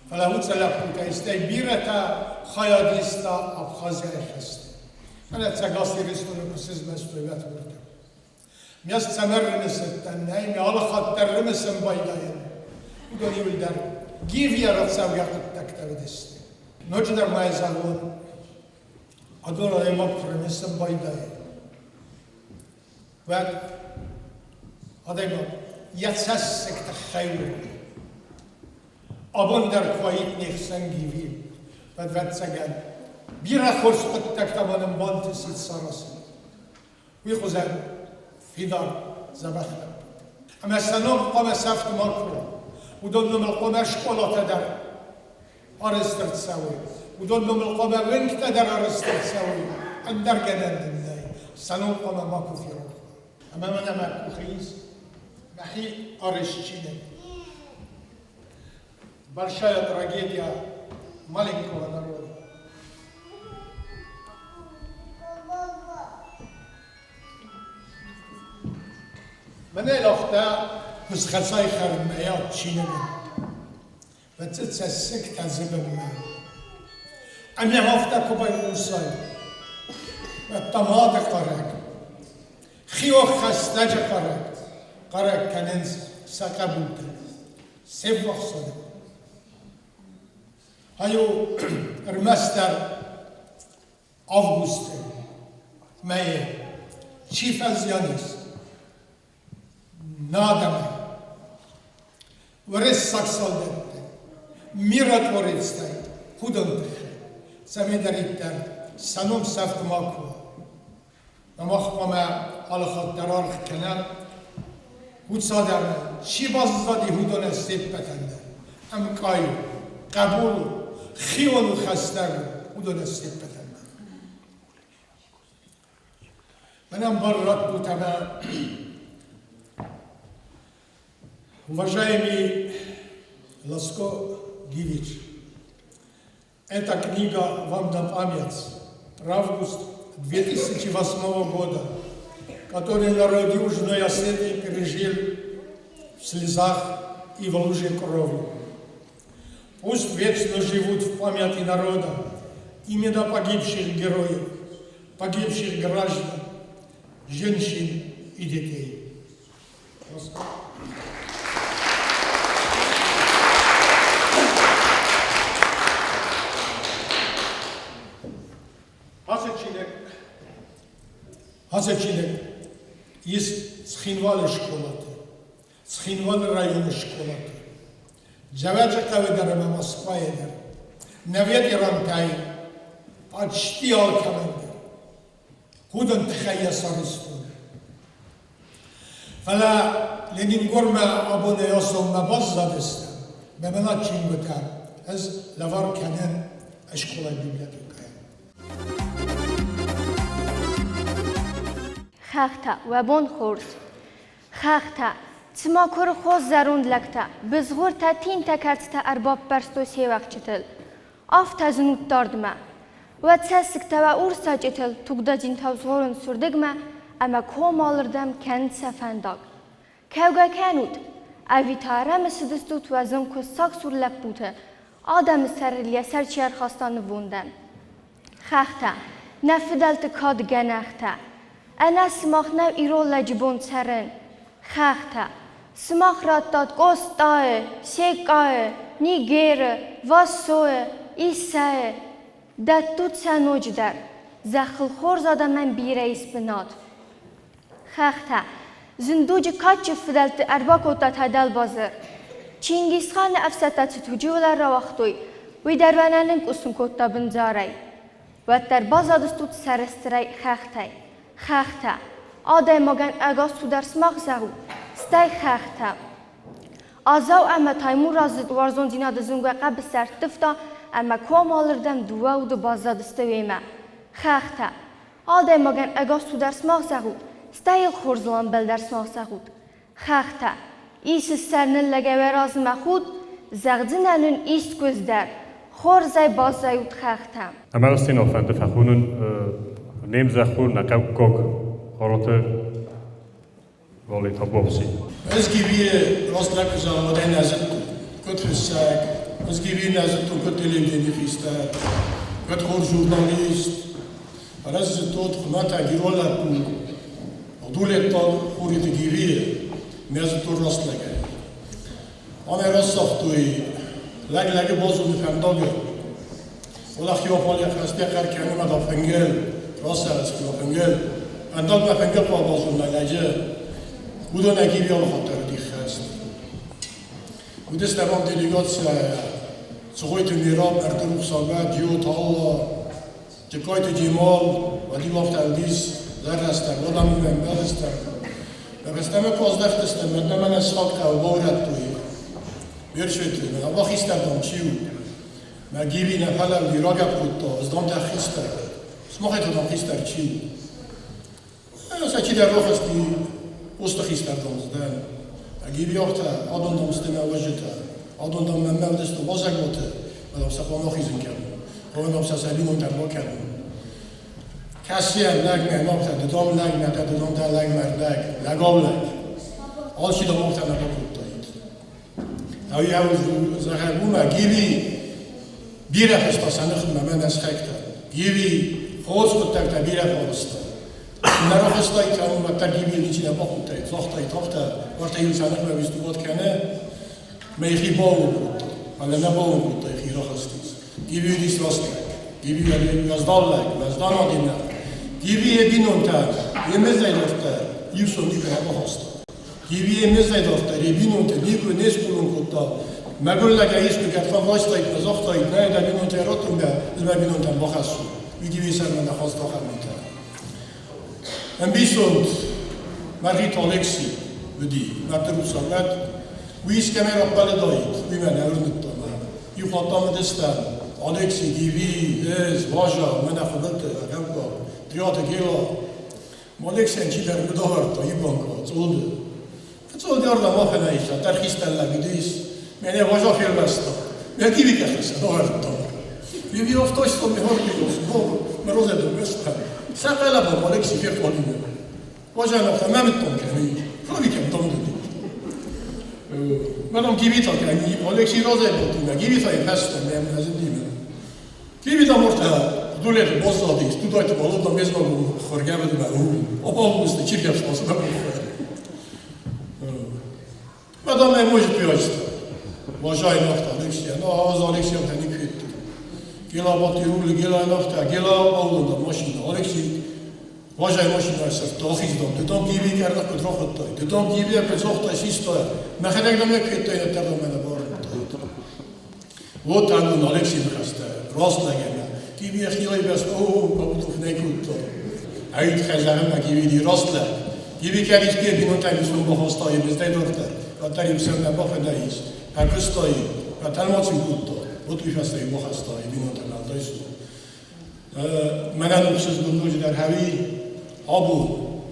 Фӕлӕ уыцы лӕппутӕй стӕй бирӕтӕ хайад иста Абхазияйы хӕсты. Мӕнӕ Цӕгат Ирыстоны куы сызмӕстой, уӕд уырдӕм. Ме цӕмӕ рымысыдтӕн, нӕй, ме алы хатт дӕр рымысын байдайын. Уыдон иуылдӕр Гивийӕ рацӕугӕ хъуыддӕгтӕ уыдысты. Ноджыдӕр ма йӕ зӕгъон, адон адӕймаг куы рымысын байдайы, уӕд адӕймаг йӕ цӕссыг тыххӕй уырны. Абон дӕр куы уаид не хсӕн Гиви, уӕд, ӕвӕццӕгӕн, бирӕ хорз хъуыддӕгтӕ ма нын бантысид саразын. Уый хуызӕн фидар дзӕбӕх лӕппу. Ӕмӕ сӕ ном хъуамӕ сӕфт макуы уа. Уыдон номыл хъуамӕ скъолатӕ дӕр арӕзт ӕрцӕуой. Уыдон номыл хъуамӕ уынгтӕ дӕр арӕзт ӕрцӕуой. Ӕндӕр гӕнӕн нын нӕй. Сӕ ном хъуамӕ макуы ферох уа. Ӕмӕ мӕнӕ мӕ къухы ис мӕхи арӕзт чиныг. Большая трагедия маленького народа. Мӕнӕ афтӕ куыдзхӕцӕй хӕрынмӕ чиныгӕн. Фӕцы цӕссыгтӕ зыбынмӕ. Ӕмӕ афтӕ куы байхъусай, уӕд та мады хъарӕг, хиуаг хӕстӕджы хъарӕг, хъарӕг кӕнынц сӕ хъӕбултӕ, се ввахс адӕм. Ай у ӕрмӕстдӕр августы мӕйы чи фӕзиан ис, нӕ адӕмӕй. Уырыссаг салдӕттӕ, миротворецтӕй уыдон тыххӕй, цӕмӕйдӕриддӕр сӕ ном сӕфт макуы уа. Мах хъуамӕ алыхатт дӕр аргъ кӕнӕм, уыцы адӕмӕн, чи баззади, уыдонӕн се ппӕтӕн дӕр. Ӕмкъай у, хъӕбул у. Хион у хӕстӕг, уыдонӕн се ппӕтӕн дӕр. Мӕнӕн бар раттут ӕмӕ Уважаемый Ласко Гивич, эта книга вам на память про август 2008 года, который народ Южной Осетии пережил в слезах и в луже крови. Пусть вечно живут в памяти народа имена погибших героев, погибших граждан, женщин и детей. Ацы чиныг ис Цхинвалы скъолаты, Цхинвалы районы скъолаты, Дзӕуӕджыхъӕуы дӕр ӕмӕ Москвайы дӕр, нӕ ветерантӕй почти алкӕмӕн дӕр. Худын тыххӕй йӕ сарӕзтой. Фӕлӕ Ленингормӕ абонӕй ацӕуынмӕ баззадыстӕм, мӕ мӕнӕ чингуытӕ ӕз лӕвар кӕнын скъолайы библиотекӕйӕн. Хӕхтӕ, уӕ бон хорз! Хӕхтӕ, цыма куырыхоз зӕронд лӕгтӕ, бызгъуыртӕ, тинтӕ кӕрцытӕ ӕрбаппӕрстой се уӕхчытыл. Афтӕ зынут дардмӕ. Уӕ цӕссыгтӕ уӕ урс зачъетыл тугдадзинтау згъорынц уырдыгмӕ ӕмӕ ком алырдӕм кӕнынц сӕ фӕндаг. Кӕугӕ кӕнут? Ӕви та ӕрӕмысыдыстут уӕ зынкуы сагсур лӕппуты, адӕмы сӕрыл йӕ сӕр чи ӕрхаста нывондӕн? Хӕхтӕ, нӕ фыдӕлты кад гӕнӕхтӕ, ӕнӕ сымах нӕу ирон лӕджы бон цӕрын. Хӕхтӕ, сымах радтат Къостайы, Секъайы, Нигеры, Вассойы, Иссӕйы. Дӕттут сӕ ноджыдӕр. Зӕххыл хорз адӕмӕн бирӕ ис бынат. Хӕхтӕ, зындуджы кадджын фыдӕлты ӕрбакодта та дӕлбазыр. Чингисханы ӕфсӕдтӕ цы туджы уылӕн рауагътой, уый дӕр уӕ нӕ нынкъуысын кодта бындзарӕй. Уӕддӕр баззадыстут сӕрыстырӕй хӕхтӕй. Хӕхтӕ, адӕймагӕн ӕгас цу дӕр сымах зӕгъут, стӕй хӕхтӕ. Азау ӕмӕ Таймуразы уарзондзинады зынгӕ хъӕбысы ӕрттывта ӕмӕ ком алырдӕм дыууӕ уды баззадысты уемӕ. Хӕхтӕ, Адӕймагӕн ӕгас цу дӕр сымах зӕгъут, стӕй йыл хорзыл ӕмбӕл дӕр сымах зӕгъут. Хӕхтӕ, исы сӕрныллӕгӕй уӕ размӕ худ, зӕгъдзынӕн уын искуы дӕр, хорзӕй баззайут хӕхтӕ. Ӕмӕ Астинал фӕнды фӕхонын не мзӕххон, нӕ хъӕуккаг Хъороты Вали Табовси. Ӕз Гивийы раст лӕг куы зӕгъон, нӕ зыдтон, куыд фыссӕг, ӕз Гивийы нӕ зыдтон, куыд телевиденийы хистӕр, куыд хорз журналист. Фӕлӕ ӕз зыдтон хуымӕтӕг ирон лӕппу Дулеттаг Хуриты Гивийы, нӕ зыдтон раст лӕгӕй. Ам ӕрӕссагътой лӕг лӕджы базоны фӕндагыл. Олах Хиопалия хӕстӕ хъӕр кӕны мӕ фынгыл, рацӕрыс фынгыл. Фӕндагмӕ фынгыл хъуамӕ базона лӕджы. Уыдонӕй Гиви алыхатт уыди хӕст. Уыдыстӕм ам делегацийӕ Цугойты Мираб, Ӕртырухсагмӕ, Джиоты Алла, Джыккайты Джемал, Вадим Автандис, Зӕррӕстӕм, Уӕлӕмивӕн ӕмбӕлдыстӕм. Фӕстӕмӕ куы аздӕхтыстӕм, уӕд нӕ мӕнӕ сыхаг хъӕуы баурӕдтой. Бершеты, мӕ хистӕр дам чи у? Мӕ Гиви нӕ фӕлӕууди, рагӕпп кодта, ӕз дам дӕ хистӕр. Сымахӕй та дам хистӕр чи у? Сӕ чидӕр рахызти, усты хистӕр дам дӕн. Гиви афтӕ, адон дам сты мӕ уазджытӕ, адон дам мӕнмӕ уыдысты уазӕгуаты, мӕ дам сӕ хъуамӕ ахизын кӕнон, хъуамӕ дам сӕ сӕ бинонтӕм бакӕнон. Кӕсийӕн лӕгмӕ нафтӕ, ды дам лӕгмӕ дӕ, ды дам дӕ лӕгмӕ лӕг, лӕгау лӕг. Алчи дам афтӕ нӕ бакодтаид. Зӕгъӕм, уымӕ Гиви бирӕ фыста сӕ ныхмӕ мӕнӕ схӕгтӕ. Гиви хорз хъуыддӕгтӕ бирӕ фӕрызта. Нӕ рахызтаид ӕмӕ уӕддӕр Гивийы ничи нӕ бахудтаид, загътаид афтӕ, уӕртӕ иу сӕ ныхмӕ выступать кӕны, мӕ йӕхи бауон кодта. Фӕлӕ нӕ бауон кодта, йӕхи рахызтис. Гиви уыдис раст лӕг. Гиви уӕздан лӕг, уӕздан адӕймаг. Гиви йӕ бинонтӕ, йе мӕзӕйдӕрттӕ иу сом никуы нӕ бахаста. Гивийы мезӕйдӕрттӕ йӕ бинонтӕ никуы не схъулон кодта. Мӕгуыр лӕгӕй искуы кӕд фӕвастаид, нӕ загътаид, нӕ, дӕ бинонтӕ раттон мӕ, ӕз мӕ бинонтӕм бахӕссон. Уый Гивийы сӕрмӕ нӕ хаста ахӕм митӕ. Ӕмбисонд Мӕргъиты Алекси уыди мӕрдты рухсагмӕт. Уый искӕмӕй раппӕлыдаид, уый мӕ нӕ уырныдта. Мӕ иу хатт ам уыдыстӕм. Алекси, Гиви, ӕз, Важа, мӕнӕ фыдӕлты ахӕм Триаты Гела. Алексийӕн чидӕр мыд авӕрдта Ибанка, цъолды. Цъолды ардӕм афӕнӕйста, тӕрхистӕллӕг уыдис. Мӕнӕ Важа фелвӕста. Мӕ Гиви кӕхицӕн авӕрдта. Гиви афтайста, ми харгилос, мӕ розӕдон вестӕм. Сӕ хъӕлӕбам Алекси фехъуалимӕ. Важа афтӕ мӕ мыдтон кӕни, Фавикем домдыди. Мадам Гивита кӕни, Алекси разӕй Гивита фӕстӕ мӕм ӕзындимӕ. Гивита morta Dulete bozzadis, tudajta valodna mezmagu xorgavadma обалмусты чиргавстасы да Мадам может пиаста. Важай нахта Алексия. Но az Alexia не квит. Гела бати рули гела нахта, гела аудонда машина. Алексий Важай машина сыртты ахиздам. Дедам гиви кәрдак кудрахаттай. Дедам гиви апезохтай систая. Махадагда ме квиттай тердам мене бар. Вот ангун Алексий мхаста. Растлагена. Гиви хилай бес о капутов не кутта. Uitgezagen givi di rastlag. Givi keris ke binontai misum bahastai bezdai dorta. Katari semna bafenais. Pakistai. Katalmatsi kutta. Вот вихастай бахастай бинонтай алдайсу. Мӕнӕн ӕхсызгон ноджыдӕр хӕви абон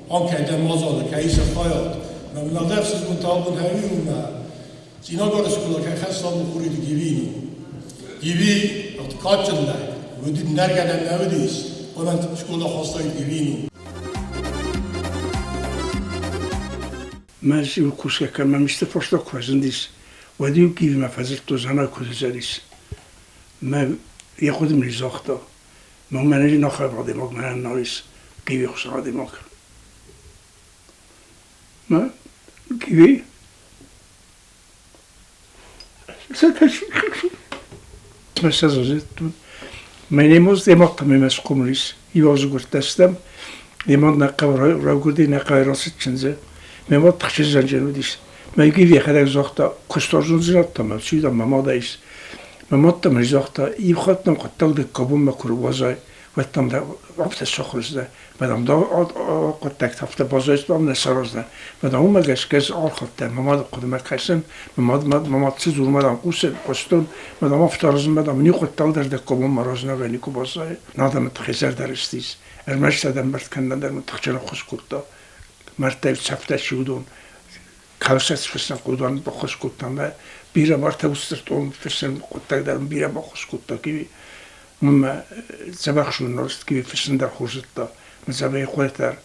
ам кӕй мадзалы, кӕй исы хайад. Мӕ мын ӕхсызгон та абон хӕви у мӕ Цъинагары скъола кӕй хӕссы абон Хуриты Гивийы ном. Гиви кадджын лӕг, уыди нӕргӕнӕн нӕ уыдис, уымӕн скъола хастаид Гивийы ном. Мӕ иу кусгӕ кӕм исты фарста куы фӕзындис, уӕд-иу Гивимӕ фӕдзырдтой Занай куыд уыдзӕнис. Мӕ йӕ хъуыды мын загъта. Мӕнӕ нахӕр адӕймаг мӕнӕн нал ис, Гиви хуызӕн адӕймаг. Мӕ Гиви Менemos demattam коммунист Iwazugurtestem, Imadna qawragudi na qawrasit chinze, Memot tkhchizanjenudis. Ma Givi хадаг загъта, куысторзондзинӕдтӕ сюда мамада ис. Маматта загъта, ивхатнам хъуыддаг кабумма кур вазай, ваттам да афтӕ сахуырзда. Мадам да хъуыддаг афтӕ базайстам нӕ саразда. Мадам уымӕ гӕсгӕ ӕз архайдтам, мамады хъуыдымӕ кӕсын, мамад мамад цы дзуры, мадам хъусын, хъуыстон, мадам афтӕ аразын, мадам ни хъуыддаг дӕр дӕ кабумма разнагӕй никуы баззайы. Надӕмы тыххӕй зӕрдӕ рыстис. Ӕрмӕст адӕм кӕнын дӕр мын тыхджын ӕххуыс кодта. Мӕрдтӕй цӕфтӕ чи уыдон, каусӕц фыссын хъуыдуан баххуыс кодта мӕ бирӕ мартӕ усдзырдтон фыссын хъуыддаг дӕр бирӕ баххуыс кодта киви. Мӕ дзӕбӕх журналист киви фыссын дӕр хорз зыдта. Мӕ дзӕбӕх хъуыды дӕр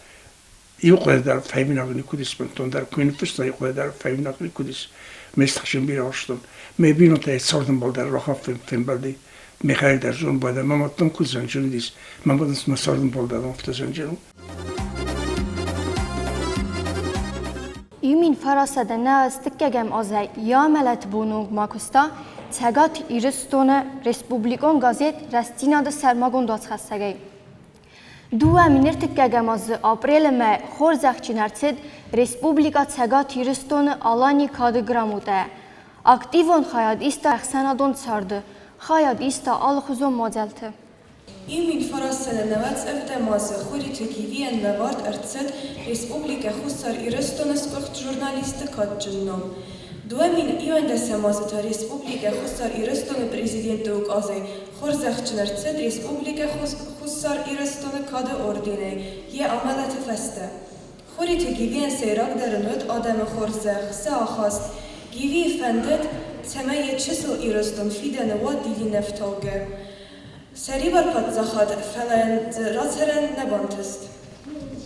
иу хъуыды дӕр фӕивинаг никуы уыдис бынтондӕр. Куы ныффыста иу хъуыды дӕр фӕивинаг никуы уыдис. Ме стыхджын бирӕ уарзтон. Мӕ бинонтӕй цардӕмбал дӕр рахӕм фембӕлди. Михаил дӕр зон бада. Мӕ мадтон куыд зӕнджын уыдис. Мӕ мадӕн мӕ цардӕмбал дӕр афтӕ зӕнджын у. 1995 азӕй йӕ амӕлӕты боны онг ма куыста Цӕгат Ирыстоны республикон газет Рӕстдзинад-ы сӕрмагонд уацхӕссӕгӕй. 2003 азы апрелы мӕй хорзӕхджын ӕрцыд Республикӕ Цӕгат Ирыстоны Алани кады грамотӕ. Активон хайад иста ӕхсӕнадон царды, хайад иста алыхуызон мадзӕлтты. 1997 азы Хуриты Гивийӕн лӕвӕрд ӕрцыд Республикӕ Хуссар Ирыстоны сгуыхт журналисты кадджын ном. 2011 азы та Республикӕ Хуссар Ирыстоны Президенты указӕй хорзӕхджын ӕрцыд Республикӕ Хуссар Ирыстоны Кады орденӕй йӕ амӕлӕты фӕстӕ. Хуриты Гивийӕн сӕйрагдӕр ын уыд адӕмы хорзӕх, сӕ ахаст. Гивийы фӕндыд, цӕмӕй йӕ чысыл Ирыстон фидӕны уа дидинӕфтаугӕ. Сӕрибар паддзахад, фӕлӕ йын дзы рацӕрӕн нӕ бантыст.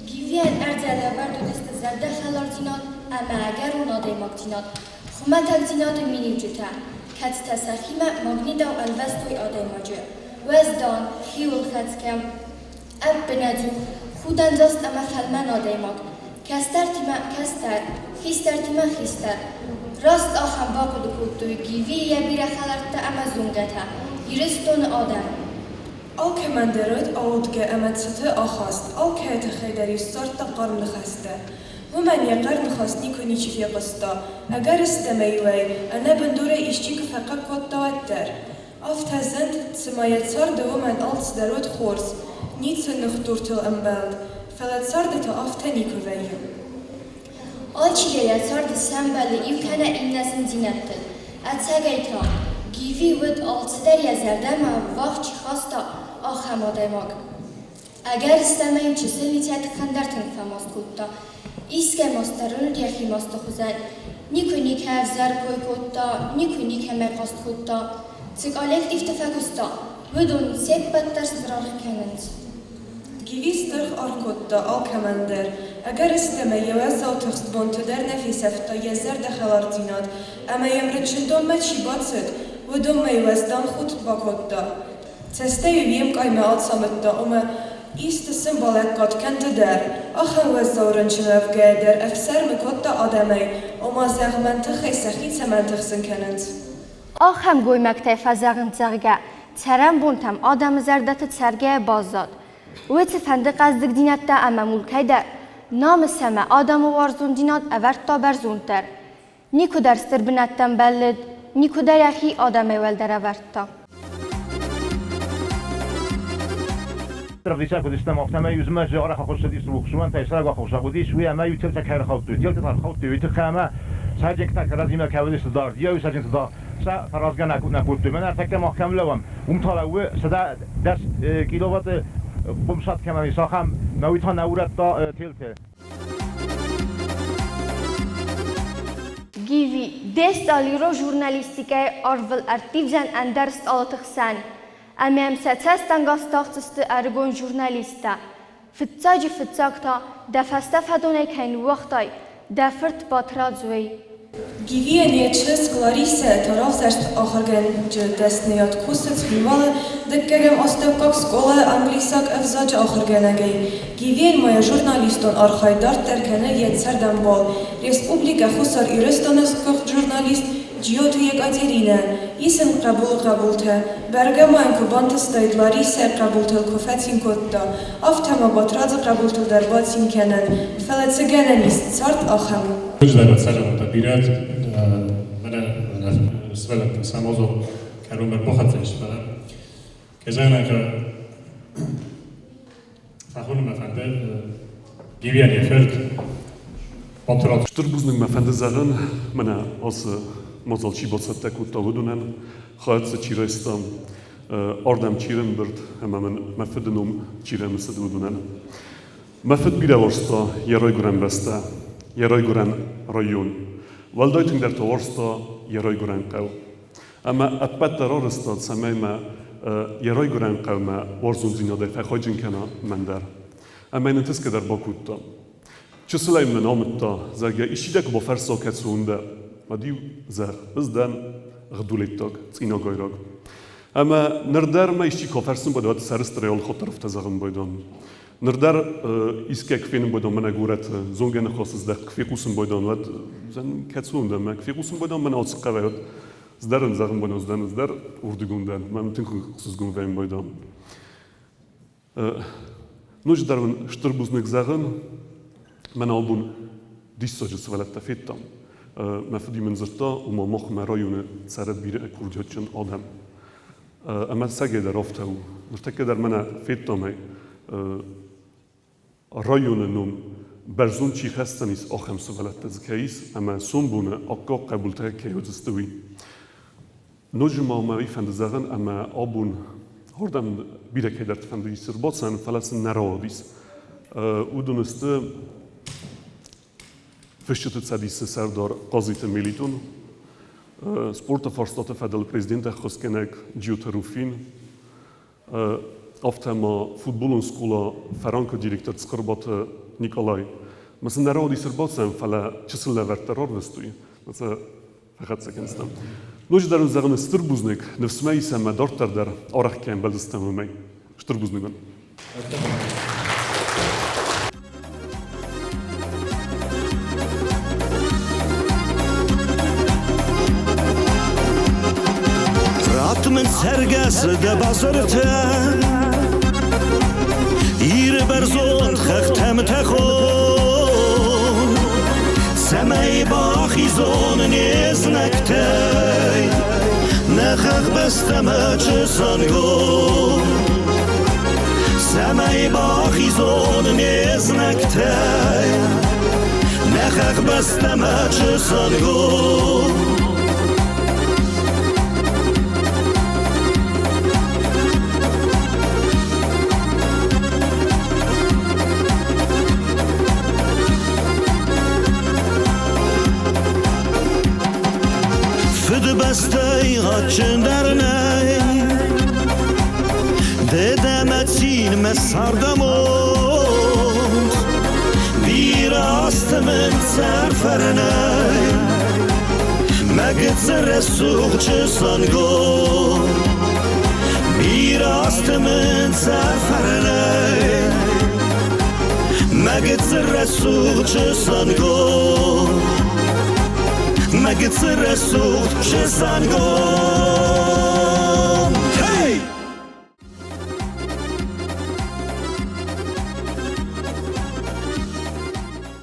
Гивийӕн ӕрдзӕй лӕвӕрд уыдысты зӕрдӕхӕлардзинад ӕмӕ ӕгӕрон адӕймагдзинад, хуымӕтӕгдзинады миниуджытӕ, кӕцытӕ сӕхимӕ магнитау ӕлвӕстой адӕймаджы. Уӕздан, хиуылхӕцгӕ, ӕппынӕдзух, худӕндзаст ӕмӕ фӕлмӕн адӕймаг, кӕстӕртимӕ кӕстӕр, хистӕртимӕ хистӕр. Раст ахӕм бахъуыды кодтой Гивийы йӕ бирӕ хӕлӕрттӕ ӕмӕ зонгӕтӕ, Ирыстоны адӕм. Алкӕмӕн дӕр уыд аудгӕ ӕмӕ цыты ахаст, алкӕйы тыххӕй дӕр-иу ссардта хъарм ныхӕстӕ. Уымӕн йӕ хъӕр ныхас никуы ничи фехъуыста, ӕгӕрыстӕмӕй-иу ӕй ӕнӕбындурӕй исчи куы фӕхъыг кодта, уӕддӕр. Афтӕ зынд, цыма йӕ царды уымӕн алцыдӕр уыд хорз, ницы ныхдуртыл ӕмбӕлд, фӕлӕ царды та афтӕ никуы вӕййы. Алчидӕр йӕ царды сӕмбӕлы иу кӕнӕ иннӕ зындзинӕдтыл. Ӕцӕгӕй та, Гиви уыд, алцыдӕр йӕ зӕрдӕмӕ ӕввахс чи хаста, ахӕм адӕймаг. Ӕгӕрыстӕмӕй чысыл Митя тыххӕн дӕр тынг фӕмаст кодта. Искӕй маст дӕр ын уыд йӕхи масты хуызӕн. Никуы никӕй ӕвзӕр кой кодта, никуы никӕмӕй хъаст кодта. Цы коллективты фӕкуыста, уыдон се ппӕт дӕр стыр аргъ кӕнынц. Гиви стыр аргъ кодта алкӕмӕн дӕр. Ӕгӕрыстӕмӕй йӕ уӕззау тыхст бонты дӕр нӕ фесӕфта йӕ зӕрдӕхӕлардзинад, ӕмӕ йӕм рынчындонмӕ чи бацыд, уыдонмӕ уӕздан худт бакодта. Цӕстӕй-иу йе мкъаймӕ ацамыдта, ома исты сын балӕггад кӕн ды дӕр. Ахӕм уӕззау рынчын уӕвгӕйӕ дӕр ӕфсӕрмы кодта адӕмӕй, ома, зӕгъ, мӕн тыххӕй сӕхи цӕмӕн тыхсын кӕнынц. Ахӕм гоймӕгтӕй фӕзӕгъынц, зӕгъгӕ, цӕрӕнбонтӕм адӕмы зӕрдӕты цӕргӕйӕ баззад. Уый цыфӕнды хъӕздыгдзинӕдтӕ ӕмӕ мулкӕй дӕр намыс ӕмӕ адӕмы уарзондзинад ӕвӕрдта бӕрзонддӕр. Никуыдӕр стыр бынӕттӕм бӕллыд, никуыдӕр йӕхи адӕмӕй уӕлдӕр ӕвӕрдта. Равдисӕг уыдыстӕм, афтӕмӕй зымӕджы арӕх ахуыссыдис рухсуӕнтӕй сӕраг ахуыссӕг уыдис, уый ӕмӕ-иу телтӕ кӕй ӕрхаудтой. Телтӕ та ӕрхаудтой уый тыххӕй ӕмӕ саджингтӕ кӕрӕдзимӕ кӕй уыдысты дард, иу саджинты та сӕ фӕразгӕ нӕ кодтой. Мӕнӕ ӕртӕккӕ мах кӕм лӕууӕм, уым та лӕууы 110 киловатты хъомысад кӕмӕн ис, ахӕм, мӕ уый та нӕ урӕдта телты. Гиви, де стъалыйро журналистикӕйы арвыл ӕрттивдзӕн ӕндӕр стъалыты хсӕн, ӕмӕ йӕм сӕ цӕстӕнгас тахдзысты ӕрыгон журналисттӕ. Фыццаджы фыццаг та дӕ фӕстӕ фӕдонӕй кӕй ныууагътай, дӕ фырт Батрадз уый. Гивийӕн йӕ чызг Ларисӕ та равзӕрст ахуыргӕнӕджы дӕсныйад кусы Цхинвалы дыккӕгӕм астӕуккаг скъолайы англисаг ӕвзаджы ахуыргӕнӕгӕй. Гивийӕн ма йӕ журналистон архайд дарддӕр кӕны йӕ цардӕмбал, Республикӕ Хуссар Ирыстоны сгуыхт журналист Джиоты Екатеринӕ. Ис ын хъӕбулы хъӕбултӕ. Бӕргӕ ма йын куы бантыстаид Ларисӕйы хъӕбултыл куы фӕцин кодта, афтӕ ма Батрадзы хъӕбултыл дӕр бацин кӕнӕн, фӕлӕ цы гӕнӕн ис, цард ахӕм у. Хуыздӕр цӕрӕнтӕ бирӕ мӕнӕ сывӕллӕттӕн сӕ мадзал кӕронмӕ бахӕццӕ ис, фӕлӕ кӕй зӕгъын ӕй хъӕуы, фӕхонын мӕ фӕнды Гивийӕн йӕ фырт Батрадз. Стыр бузныг мӕ фӕнды зӕгъын, мӕнӕ ацы мадзал чи бацӕттӕ кодта, уыдонӕн, хайад дзы чи райста, ардӕм чи рӕмбырд ӕмӕ мын мӕ фыды ном чи рӕмысыд, уыдонӕн. Мӕ фыд бирӕ уарзта йӕ райгуырӕн бӕстӕ, йӕ райгуырӕн район. Уӕлдай тынгдӕр та уарзта йӕ райгуырӕн хъӕу. Ӕмӕ ӕппӕт дӕр арӕзта, цӕмӕй мӕ йӕ райгуырӕн хъӕумӕ уарзондзинадӕй фӕхайджын кӕна мӕн дӕр. Ӕмӕ йын ӕнтысгӕ дӕр бакодта. Чысылӕй мын амыдта, зӕгъгӕ, исчи дӕ куы бафӕрса, кӕцон дӕ, уӕд-иу зӕгъ, ӕз дӕн гъдулеттаг, цъинагайраг. Ӕмӕ ныр дӕр мӕ исчи куы афӕрсын байдайа, уӕд сӕрыстырӕй алыхатт дӕр афтӕ зӕгъын байдайон. Ныр дӕр искӕй куы фенын байдайон мӕнӕ горӕты зонгӕ ныхасы здӕхт куы фехъусын байдайон, уӕд кӕцон дӕн, мӕ куы фехъусын байдайон, мӕн алцы хъӕуы, уӕд ӕз ын зӕгъын байдайон, ӕз дӕн, ӕз дӕр уырдыгон дӕн, мӕн тынг ӕхсызгон вӕййын байдайон. Ноджыдӕр уын стыр бузныг зӕгъын, мӕн абон диссаджы сывӕллӕттӕ федтам. Мӕ фыд мын дзырдта, ома махмӕ районы цӕры бирӕ курдиатджын адӕм. Ӕмӕ цӕгӕйдӕр афтӕ у. Ныртӕккӕ дӕр мӕнӕ федтам ӕй, районы ном бӕрзонд чи хӕсдзӕнис, ахӕм сывӕллӕттӕ дзы кӕй ис, ӕмӕ сомбоны аккаг хъӕбултӕ кӕй уыдзысты, уый. Ноджы ма мӕ уый фӕнды зӕгъын, ӕмӕ абон ардӕм бирӕ кӕйдӕрты фӕндыдис ӕрбацӕуын, фӕлӕ сын нӕ рауадис. Уыдон сты Фысджыты цӕдисы сӕрдар Хъазиты Мелитон, спорты фарстаты фӕдыл президент ӕххуысгӕнӕг Джиоты Руфин, афтӕ ма футболон скъола Фӕранк-ы директор Цхуырбаты Николай. Мӕ сын нӕ рауадис ӕрбацӕуын, фӕлӕ чысыл лӕвӕрттӕ рарвыстой. Фӕхӕццӕ кӕндзыстӕм. Ноджыдӕр уын зӕгъын стыр бузныг, ныфс мӕ ис ӕмӕ дарддӕр дӕр арӕх кӕй ӕмбӕлдзыстӕм уымӕй. Стыр бузныг уын. Ратт мын цӕргӕсы дӕ базыртӕ, Иры бӕрзонд хӕхтӕм тӕхон, Цӕмӕй бахизон не знӕгтӕй, Нӕ хӕхбӕстӕмӕ чысангон. Цӕмӕй бахизон не знӕгтӕй, Нӕ хӕхбӕстӕмӕ чысангон. адджындӕр нӕй. Ды дӕ мӕ цин, мӕ цардамонд, бирӕ азты мын цӕр фӕрнӕй. Мӕ гыццыл рӕсугъд чысангом, бирӕ азты мын цӕр фӕрнӕй. Мӕ гыццыл рӕсугъд чысангом, мӕ гыццыл рӕсугъд чысангом.